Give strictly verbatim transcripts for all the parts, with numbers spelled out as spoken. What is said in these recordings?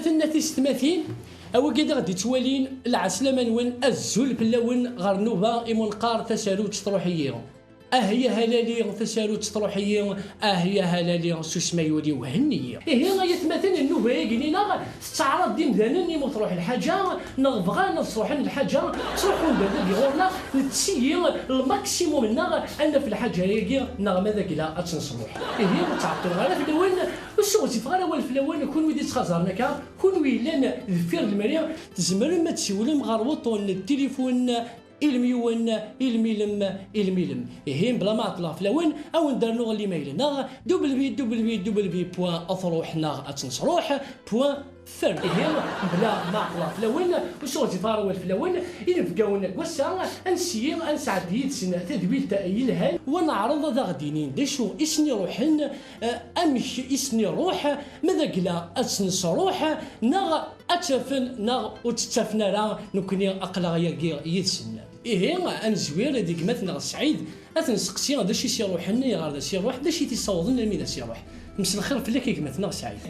Tenna tisetmatin, a wigi d aɣ-d-ittwalin, lɛeslama-nwen, azul fell-awen ɣer nnuba imunqar, tasarut truḥ-iyi. Ah ya halali, tasarut truḥ-iyi, ah ya halali, susma yuli uhenni. Ihi ay atmaten, nnuba-agi-nni-nneɣ tettaɛraḍ-d imdanen imi ur truḥ lḥaǧa, neɣ bɣan ad sruḥen lḥaǧa, ttruḥun-d ar dagi ɣur-neɣ, nettessi lmaksimum-nneɣ ad naf lḥaǧa-agi, neɣ ma d agla ad tt-nesruḥ. Ihi ur ttɛeṭṭileɣ ara fell-awen, ur ssuɣzifeɣ ara awal fell-awen, kunwi d-ittxazaren akka, kunwi yellan deffir lemri, tzemrem ad tessiwlem ɣer wuṭṭun n tilifun, ilem yiwen, ilem ilem, ilem ilem. Ihi, bla ma ɛeṭṭleɣ fell-awen, a wen-d-rnuɣ limayl-nneɣ, www point truḥ neɣ ad tt-nesruḥ point fr. Ihi, bla ma ɛeṭṭleɣ fell-awen, ur ssuɣzifeɣ ara awal fell-awen, inebgawen n wass-a, ad nessiyi, ad nesɛeddi yid-sen tadwilt yelhan, u ad neɛreḍ ad aɣ-d-inin d acu i sen-iruḥen, eh, amek i sen-iruḥ, ma d agla ad tt-nesruḥ, neɣ ad tt-afen neɣ ur tt-ttafen ara, nekkni aql-aɣ yagi yid-sen. Ihi, ad nezwir di gma-tneɣ Sɛid, ad t-nseqsi d acu i s-iruḥen, ayɣer d as-iruḥ, d acu i t-issawḍen almi d as-iruḥ. Mselxir fell-ak a gma-tneɣ Sɛid.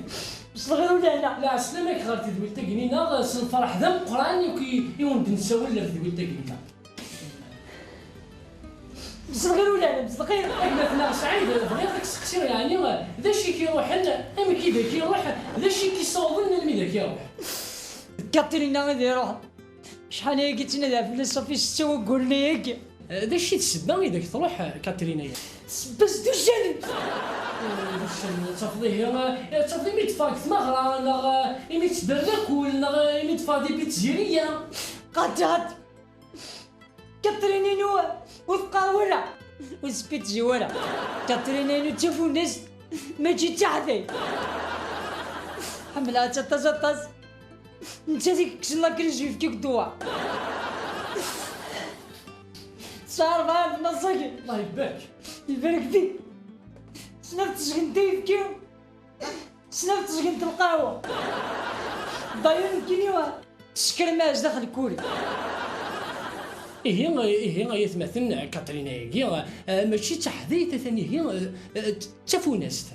Mselxir ulehna. Lɛeslama-k ɣer tedwilt-agi-nneɣ, s lferḥ d ameqqran akk i, i wen-d-nessawel ɣer tedwilt-agi-nneɣ. Mselxir ulehna, mselxir. A gma-tneɣ Sɛid, bɣiɣ ad k-seqsiɣ, yeɛni, d acu i k-iruḥen, amek i d ak-iruḥ, d acu i k-issawḍen almi d ak-iruḥ? D Katrina i d-iruḥen. Acḥal ayagi ttnadiɣ fell-as, ṣafi setta wagguren ayagi. Eh, d acu i d ssebba i d ak-truḥ, eh, Katrina-ya? Ssebba-s d uccen! Eh, d uccen, tafeḍ ihi, eh, tafeḍ imi d-teffeɣ deg tmeɣra, neɣ, eh, imi d-tedder lakul, neɣ, eh, imi d-teffeɣ di Pizziriya. Qatiɛet! Katrina-inu ur teqqar wara, ur tespitzi wara. Katrina-inu d tafunast, mačči d taḥdayt. Ḥemmleɣ-tt aṭas, aṭas. Nettat i yekksen la crise uyefki deg ddewar. Tesɛa rebɛa n tmaẓẓagin. Allah ibarek. Ibarek fik. Snat teẓgent ayefki. Snat teẓgent lqahwa. D'ailleurs, nekkini teskrem-as daxel kuri. Ihi, ihi, ay atmaten, Katrina-agi, eh, mačči d taḥdayt, atan ihi, eh, eh, d tafunast.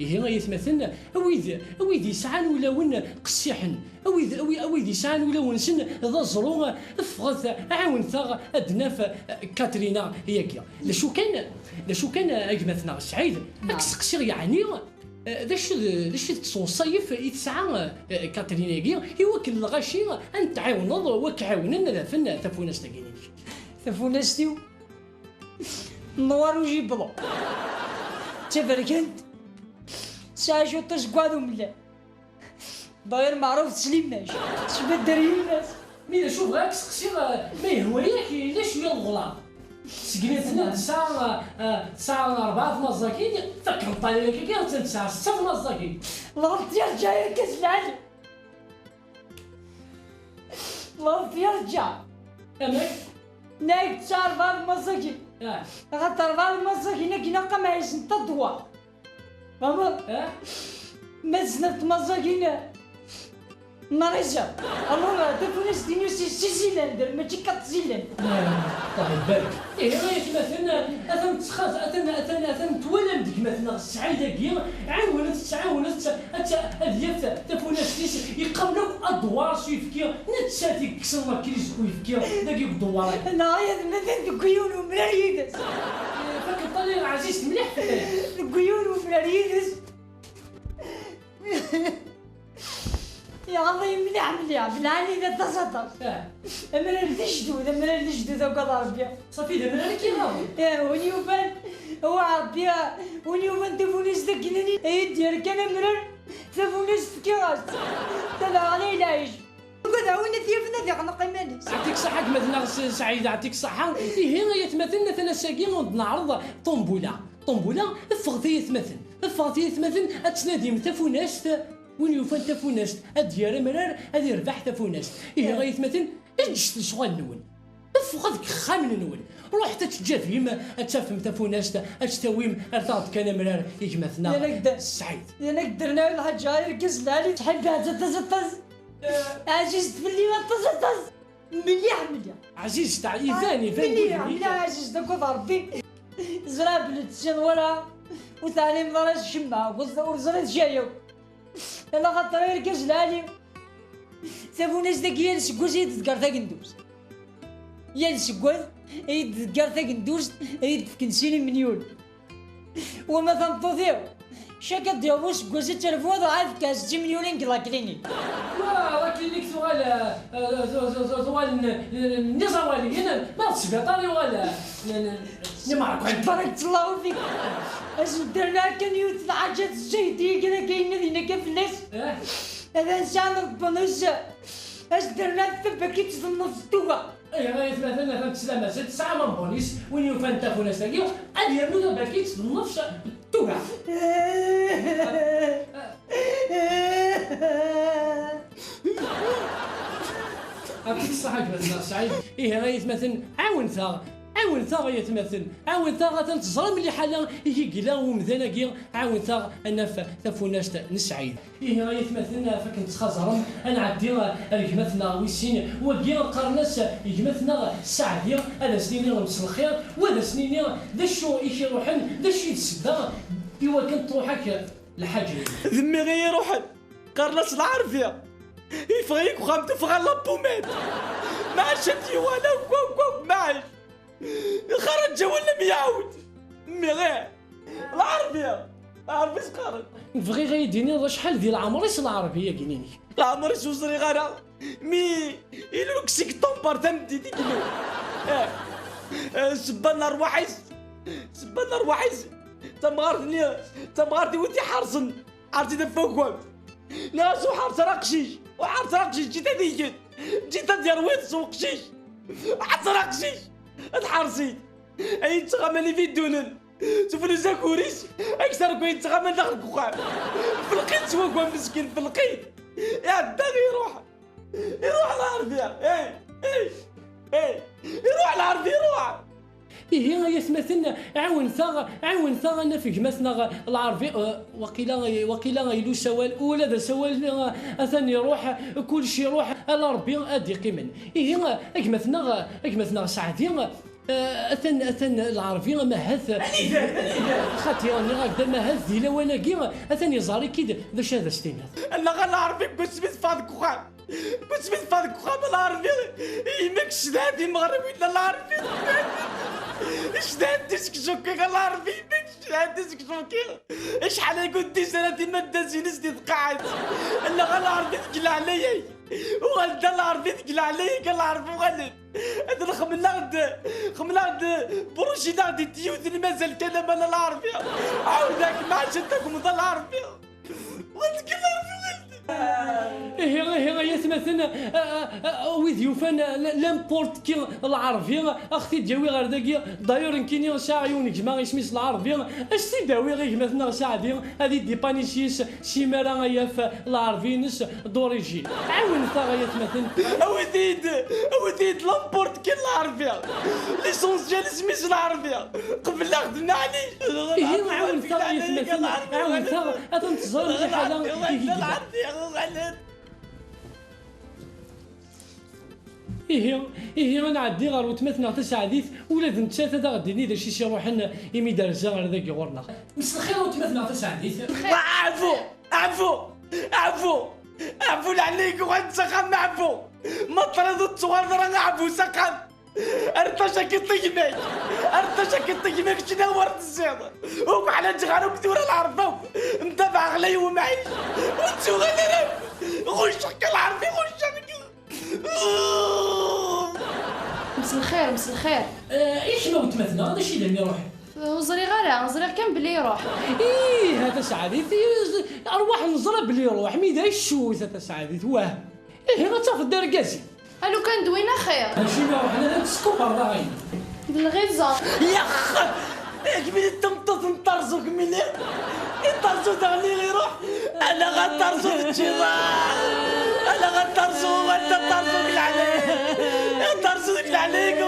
Ihi, ay atmaten, a wid, a wid yesɛan ulawen qessiḥen, a wid, a wi-, a wid yesɛan ulawen-nsen d aẓru, ffɣet, ɛiwnet-aɣ ad d-naf, eh, Katrina-agi. D acu kan, d acu kan, a gma-tneɣ Sɛid, ad k-seqsiɣ yeɛni, eh, d acu d, d acu d ttweṣṣayef i tesɛa, eh, Katrina-agi, i wakken lɣaci ad n-tɛiwneḍ, u ad k-ɛiwnen ad afen tafunast-agi-inek? Tafunast-iw, noir rouge et blanc. D taberkant, tesɛa ciṭ azeggaɣ d umellal. D'ailleurs, meɛruf s limaj, tesbedder yemma-s. Mi d acu bɣiɣ ad k-seqsiɣ, eh, ma yehwa-yak, yella cwiya n ɣlaḍ. Segmi tenna tesɛa, eh, tesɛa rebɛa tmaẓẓagin, fakkeḍ ṭṭal-agi, attan tesɛa setta tmaẓẓagin. Lɣelṭ yerǧa argaz lɛali. Lɣelṭ yerǧa. Amek? Nag tesɛa rebɛa tmaẓẓagin. Ah. Axaṭer rebɛa tmaẓẓagin-agi ilaq ad ɛiwnen adewwar. Fehmeḍ? Ah. Ma d snat tmaẓẓagin, nriza. Alors, tafunast-inu si, si zilan, mačči kaṭ zilan. Ah, Allah ibarek. Ihi, ay atmaten, atan ttxaz-, atan, atan, atan twalam d gma-tneɣ Sɛid-agi, ɛiwnet-tt, ɛiwnet-tt, ad ta-, ad yaf ta-, tafunast-is, yeqqamen akk adewwar s uyefki, nettat i yekksen la crise n uyefki, dagi deg udewwar-agi. Neɣ ay atmaten deg yiwen umrar yid-s. Fakkeḍ ṭṭal-agi ɛziz mliḥ fell-ak. Deg yiwen umrar yid-s. Iɣaḍ-iyi mliḥ, mliḥ, belɛani d aṭas, aṭas. Ah. Amrar d ajdud, amrar d ajdud, agad Ṛebbi. Ṣafi d amrar i k-iɣaḍen. Eh, win yufan, wa Ṛebbi, win yufan tafunast akken-nni, ay d-yerr kan amrar, tafunast fkiɣ-as-tt. Tabɣa ɣlay lɛic. Ugad, a win i t-yafen ad iɣneq iman-is. Ɛṭik ṣaḥa gma-tneɣ S-, Saɛid, ɛṭik ṣaḥa. Ihi, ay atmaten, atan ass-agi ad d-neɛreḍ ṭumbula. Ṭumbula, ffɣet ay atmaten. Ffɣet ay atmaten, ad tnadim tafunast. Win yufan tafunast, ad d-yerr amrar, ad irbeḥ tafunast. Ihi, ay atmaten, eǧǧet lecɣal-nwen. Ffɣet deg yexxamen-nwen. Ruḥet ad teǧǧabim, ad tafem tafunast, ad tt-tawim, rret-aɣ-d kan amrar i gma-tneɣ Saɛid. Yan ak-d-rniɣ lḥaǧa, argaz lɛali, tḥibbeḍ aṭas, aṭas. Ɛzizet fell-i aṭas, aṭas. Mliḥ, mliḥ. Ɛzizet, iban, iban. Mliḥ, mliḥ, ɛzizet akked Ṛebbi. Ẓriɣ belli tessineḍ wala, ur teɛlimeḍ ara s ccemma, ur, ur teẓriḍ ca yakk. Ala xaṭer ay argaz lɛali. Tafunast-agi yal seggas i yi-d-tger tagenduzt. Yal seggas i yi-d-tger tagenduzt, i yi-d-fken sin imelyunen. Wama tameṭṭut-iw, cak ad d-yaweḍ useggas ad terfu ad ɣ-tefk setti imelyunen deg la clinique. Wa, la clinique tuɣal, eh, eh, tu- tu- tu- tuɣal n- n- n- n iẓawaliyen, ma d sbiṭar yuɣal, eh, n- n- n imerkan. Barak Llahu fik. Asen-d-rnu kan yiwet n lḥaǧa tessayed-iyi kra akka yenna dinna kan fell-as. Eh? Ad nesɛa lbonus. Asen-d-rnu tebbekkit d nnefs tuga. Ayɣer ay atmaten, atan teslam-as-d, tesɛam ambunis, win yufan tafunast-agi, ad yernu tabakit d nnefs tuga. Aɛṭit ṣṣeḥḥa gma-tneɣ Saɛid. Ihi ay atmaten, ɛawnet-aɣ, ɛawnet-aɣ ay atmaten, ɛawnet-aɣ, atan teẓram liḥala i yegla umdan-agi, ɛawnet-aɣ ad naf tafunast n Saɛid. Ihi ay atmaten, ɣef akken tettxaẓrem, ad nɛeddi ar gma-tneɣ wis sin, wagi qqaren-as gma-tneɣ Saɛdi, ad as-nini mselxir, u ad as-nini d acu i k-iruḥen, d acu i d ssebba i wakken truḥ-ak lḥaǧa-agi. D mmi i yi-iruḥen, qqaren-as Lɛerbi, yeffeɣ-iyi deg uxxam tuffɣa n la pommade, maɛac ad d-yuɣal akk, akk, akk, maɛac. Xaraǧ awal lam yaɛud. Mmi, ih. Lɛerbi. Lɛerbi s-qqaren. Bɣiɣ ad yi-d-tiniḍ acḥal di leɛmer-is Lɛerbi-agi-inek? Leɛmer-is ur ẓriɣ ara. Mi ilul seg ṭumper tameddit i ilul. Eh. Eh, sebba n rrwaḥ-is. Sebba n rrwaḥ-is. Tamɣart-nni, tamɣart-iw i t-iḥerzen. Ḥerz-it ɣef wagam. Nniɣ-as: "Ur ḥerz ara aqcic, ur ḥerz ara aqcic, ǧǧet ad igen, ǧǧet ad yerwiḍ s uqcic, ur ḥerz ara aqcic, ad ḥerz-it." Ay yettɣaman ividunen, teflus agur-is, akter n wayen yettɣaman daxel n uxxam. Felqit s wagam meskin, felqit. Iɛedda iruḥ. Iruḥ Lɛerbi, ey, ey, ey, iruḥ Lɛerbi, iruḥ. Ihi ay atmaten, ɛiwnet-aɣ, ɛiwnet-aɣ ad naf gma-tneɣ Lɛerbi, eh, waqila, waqila yella usawal, ula d asawal, eh, atan iruḥ, kullec iruḥ, ala Ṛebbi ad d-iqqimen. Ihi, eh, a gma-tneɣ, a gma-tneɣ Saɛdi, eh, atan, atan Lɛerbi amahat. Anida, anida? Xaṭi, nniɣ-ak-d amahat di lawan-agi, atan iẓer-ik-id d acu ad as-tiniḍ. Allaɣ a Lɛerbi, deg wasmi teffeɣ deg uxxam. Wasmi teffeɣ deg uxxam, a Lɛerbi, yemma-k cedha-d imeɣriwin, a Lɛerbi. Cedha-d isekzuki, a Lɛerbi, yemma-k cedha-d isekzuki. Acḥal ay kunt-isra timaddasin-is di tqaɛet. Allaɣ a Lɛerbi deg leɛnaya-k. Uɣal-d a Lɛerbi deg leɛnaya-k, a Lɛerbi, uɣal-d. Ad xemleɣ-d, xemleɣ-d, brucinaɣ-d i yiwet n mazal kan aman a Lɛerbi. Ɛawdeɣ-k, maɛac ad tagmeḍ a Lɛerbi. Ihi, ihi, ay atmaten, a, a, a, wid yufan, a, la-, n'importe qui Lɛerbi, a ɣ-t-id-yawi ɣer dagi. D'ailleurs, nekkini sɛiɣ yiwen n gma, isem-is Lɛerbi, a s-t-id-awiɣ i gma-tneɣ Saɛdi, ad idipani s yis, simara ad yaf Lɛerbi-ines d'origine. Ɛiwnet-aɣ, ay atmaten. Awit-id, awit-id n'importe qui Lɛerbi. L'essentiel, isem-is Lɛerbi. Qebleɣ-d, maɛlic. Ihi, ɛiwnet-aɣ, ay atmaten, ɛiwnet-aɣ, atan teẓram liḥala i yegla. Ihi, ihi, ad nɛeddi ɣer weltma-tneɣ Taseɛdit, ula d nettat ad aɣ-d-tini d acu i s-iruḥen imi d-terza ar dagi ɣur-neɣ. Mselxir a weltma-tneɣ Taseɛdit. Ɛfu! Ɛfu! Ɛfu! Ɛfu leɛnaya-k, uɣal-d s axxam, ɛfu! Ma triḍ ur tettuɣaleḍ ara, ɛfu s axxam! Err tajakiṭ i gma-k! Err tajakiṭ i gma-k, kečč d awer tezziḍ! Ur k-ḥlaǧeɣ ara akk tura, Lɛerb akk! Mtabaɛeɣ la i umɛic! Ur ttuɣal ara akk! Ɣucceɣ-k a Lɛerbi, ɣucceɣ-k! Mselxir, mselxir. Eh, i kemm a weltma-tneɣ, d acu i d am-iruḥen? Ur ẓriɣ ara, ẓriɣ kan belli iruḥ. Ih, a Taseɛdit, ih, arwaḥ neẓra belli iruḥ, mi d acu-t a Taseɛdit, wah. Ihi, ad tafeḍ d argaz-im. A lukan d win axir. Mačči ma ruḥen ad teskufer daɣen. D lɣiza. Yax! Akmini d tameṭṭut n Terzu, kmini. I Terzu daɣen i iruḥ. Ala ɣa Terzu d tčiḍa. Ala ɣa Terzu, anta Terzu deg leɛnaya-k? A Terzu deg leɛnaya-k,